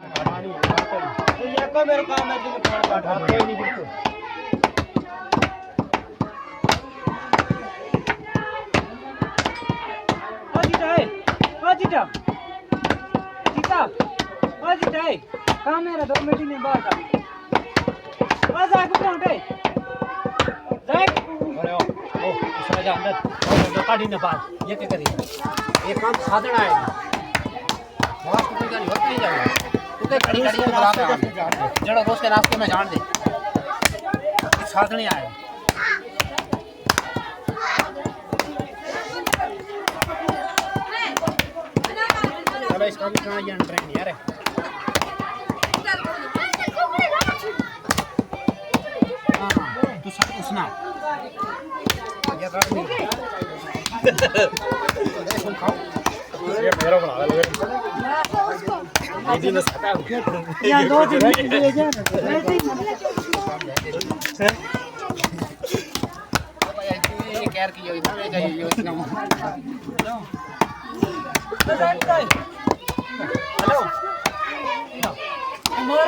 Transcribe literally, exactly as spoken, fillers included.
یہ کم میرے کام ہے، تم کھانا کاٹا۔ او جیٹا، اے، او جیٹا۔ جیٹا، O جیٹا، A. کام میرا دو منٹ نہیں بات۔ او زاہد، برونٹ، اے۔ زاہد۔ ارے او، او، اس میں جا اندر۔ او، اندر کاٹی نہ بات۔ یہ کیا کری؟ یہ کام سادن آئے۔ واس کو کوئی جانی ہوتا نہیں جائے۔ تو کیا کھڑی کھڑی کے برابر آ گئی۔ جڑا روز کے راستے میں جان دے۔ ساتھ نہیں آئے۔ چلو، اس کا بھی سنا، یہ انٹرنٹ نہیں آ رہے۔ ہاں، تو سب کو سنا۔ یہ کر دیں۔ یہ میرا بنا لے۔ یہ دن سکا۔ یہ دو دن کے لیے جا۔ یہ کہر کی ہوئی نا، میں جائیے، یہ اس کا۔ ہیلو۔